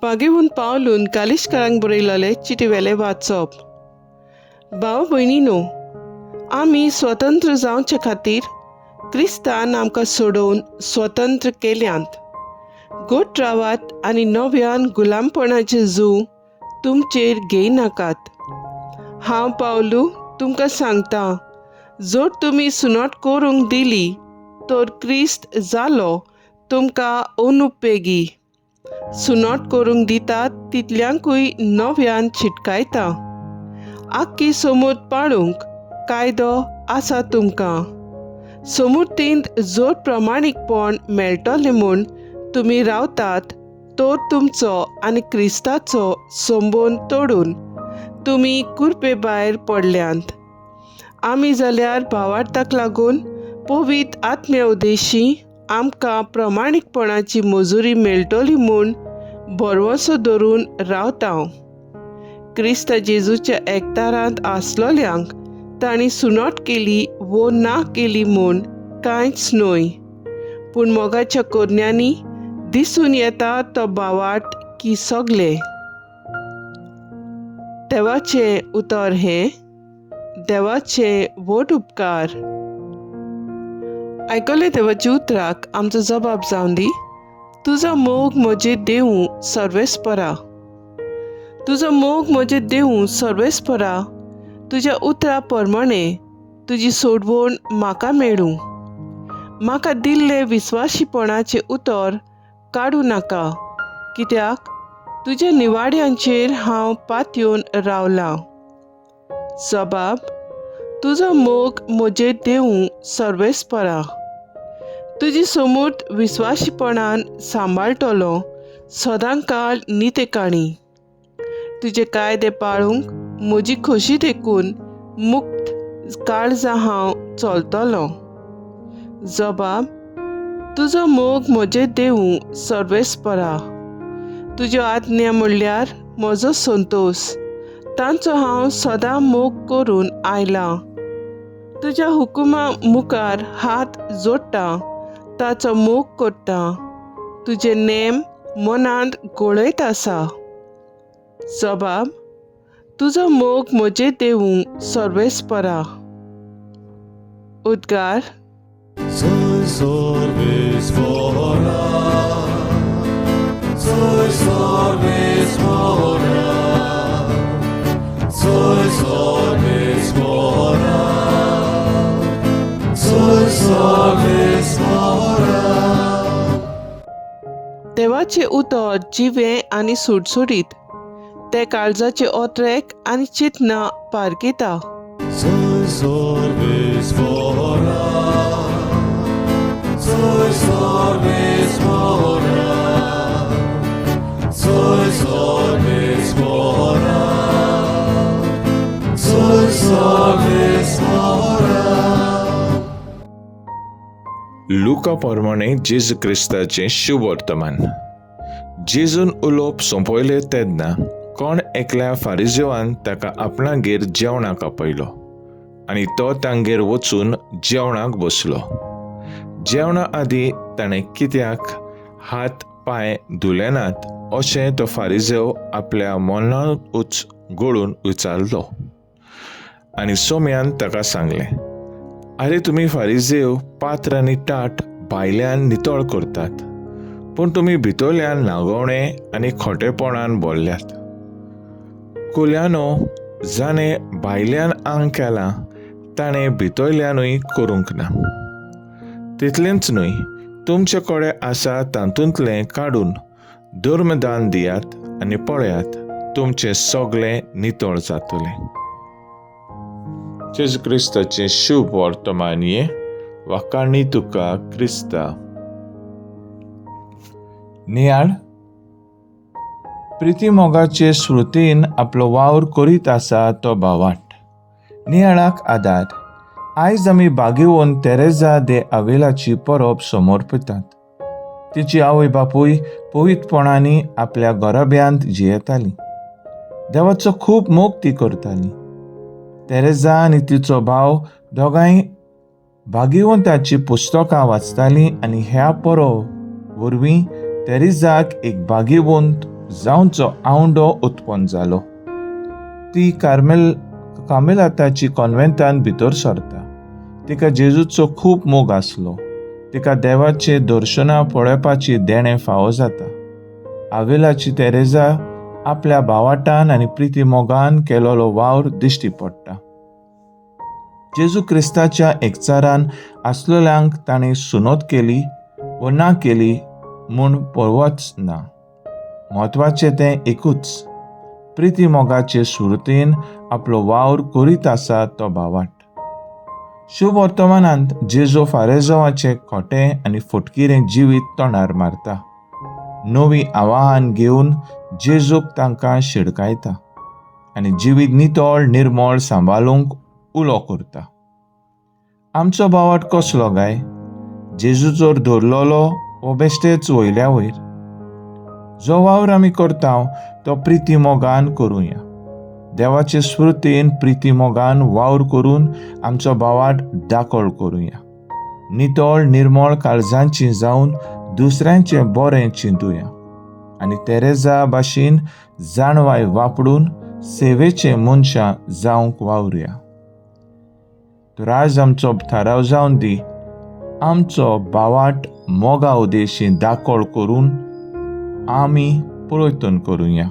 भागेवून पावलून गालिशकारांक बरयलोले चिटी वेलें वाचप. भाव भयणीनो, आमी स्वतंत्र जावचे खातीर क्रिस्तान आमकां सोडोवन स्वतंत्र केल्यांत. गोट रावात आनी नव्यान गुलामपणाचें जूं तुमचेर घेयनाकात. हांव पावलू तुमकां सांगता, जर तुमी सुनत करूंक दिली तर क्रिस्त जालो तुमकां अनुपेगी. सुनत करूंक दितात तितल्यांकूय नव्यान चिटकायता. आख्खी समूत पाळूंक कायदो आसा तुमकां. समुर्तींत जर प्रमाणीकपण मेळटलें म्हूण तुमी रावतात तर तुमचो आनी क्रिस्ताचो संबंद तोडून तुमी कुरपे भायर पडल्यांत. आमी जाल्यार भावार्थाक लागून पवित्र आत्म्या उदेशी आमकां प्रमाणीकपणाची मजुरी मेळटली म्हूण भरवंसो धरून रावता. क्रिस्त जेजूच्या एकतारांत आसलोल्यांक तांणी सुनत केली वो ना केली म्हूण कांयच न्हय, पूण मोगाच्या कोरण्यांनी दिसून येता तो भावार्थ की सगले. देवाचें उतर हें. देवाचे व्हड उपकार. आयकले देवाच्या उतराक आमचो जबाब जावन दी, तुजो मोग म्हजेर देवूं सर्वेस्परा. तुजो मोग म्हजेर देवूं सर्वेस्परा. तुज्या उतरा प्रमाणे तुजी सोडवण म्हाका मेळूं. म्हाका दिल्लें विस्वाशीपणाचें उतर काडूं नाका, कित्याक तुज्या निवाड्यांचेर हांव पातयेवन रावलां. जबाब, तुजो मोग म्हजेर देवूं सर्वेस्परा. तुजी समूर्त विस्वाशीपणान सांबाळटलो सदांकाळ नितेकाणी. तुजे कायदे पाळूंक म्हजी खोशी देखून मुक्त काळजां हांव चलतलो. जबाब, तुजो मोग म्हजेर देवूं सर्वेस्परा. तुज्यो आज्ञा म्हणल्यार म्हजो संतोश, तांचो हांव सदां मोग करून आयलां. तुज्या हुकुमा मुखार हात जोडटा, ताचो मोग करता. तुजे नेम मनांत घोळयत आसा. जबाब, तुजो मोग म्हजेर देवूं सर्वेस्परा. उद्गार. Soy sorbis fora, soy sorbis fora, soy sorbis fora, soy sorbis fora. देवाचें उतर जिवें आनी सुटसुटीत. तें काळजाचे ओत्रेक आनी चिंतनां पारखिता. Soy sorbis fora, soy sorbis fora, soy sorbis fora, soy sorbis fora. लुका प्रमाणे जेजू क्रिस्ताचें शुभवर्तमान. जेजून उलोवप सोंपयलें तेन्ना कोण एकल्या फारिजेवान ताका आपणागेर जेवणाक आपयलो आनी तो तांगेर वचून जेवणाक बसलो. जेवणा आदीं ताणें कित्याक हात पांय धुले नात अशें तो फारिजेव आपल्या मनांतूच गळून विचारलो. आनी सोम्यान ताका सांगलें, आरे, तुमी फारिजेव पात्र आनी ताट भायल्यान नितळ करतात, पूण तुमी भितरल्यान नागोवणे आनी खोटेपणान भरल्यात. कुल्यानो, जाणें भायल्यान आंग केलां ताणें भितरल्यानूय करूंक ना? तितलेंच न्हय, तुमचे कडेन आसा तातूंतलें काडून धर्मदान दियात आनी पळयात, तुमचें सगळें नितळ जातलें. जेजू क्रिस्ताचें शुभ वर्तमान हें. वाखाणी तुका क्रिस्ता. नियाळ. प्रिती मोगाचे स्मृतीन आपलो वावर करीत आसा तो भावार्थ. नियाळाक आदार. आयज आमी बागेवन तेरेजा दे आवेलाची परब समर्पितात. तिची आवय बापूय पवित्रपणांनी आपल्या घराब्यांत जियेताली. देवाचो खूब मोग ती करताली. तेरेजा आनी तिचो भाव दोगांय भाग्यवंताची पुस्तकां वाचतालीं आनी ह्या परब वरवीं तेरेजाक एक भाग्यवंत जावचो आवंडो उत्पन्न जालो. ती कार्मेल कार्मेलाताची कॉन्वेंतान भितर सरता. तिका जेजूचो खूब मोग आसलो. तिका देवाचे दर्शनां पळोवपाची देणें फावो जाता. आवेलाची तेरेजा आपल्या भावाटान आनी प्रिती मोगान केलोलो वावर दिश्टी पडटा. जेजू क्रिस्ताच्या एकचारान आसलेल्यांक ताणें सुनोत केली वो ना केली म्हूण पर्वच ना. म्हत्वाचें तें एकूच, प्रिती मोगाचे सुरतेन आपलो वावर करीत आसा तो भावाट. शुभ वर्तमानांत जेजू फारेजवाचें खोटें आनी फटकिरें जिवीत तोंडार मारता. नवी आवाहन घेवन जेजूक तांकां शिडकायता आनी जिवीत नितळ निर्मळ सांबाळूंक उलो करता. आमचो भावाट कसलो गाय? जेजूचोर धरलेलो वो बेश्टेच वयल्या वयर? जो वावर आमी करता तो प्रिती मोगान करुया. देवाचे स्मृतीन प्रिती मोगान वावर करून आमचो भावाट दाखल करुया. नितळ निर्मळ काळजांची जावन दुसऱ्यांचें बरें चिंतुया आनी तेरेजा भाशेन जाणवाय वापरून सेवेचे मनशां जावंक वावरुया. तर आज आमचो थाराव जावन दी, आमचो भावाट मोगा उदेशी दाखल करून आमी प्रयत्न करुया.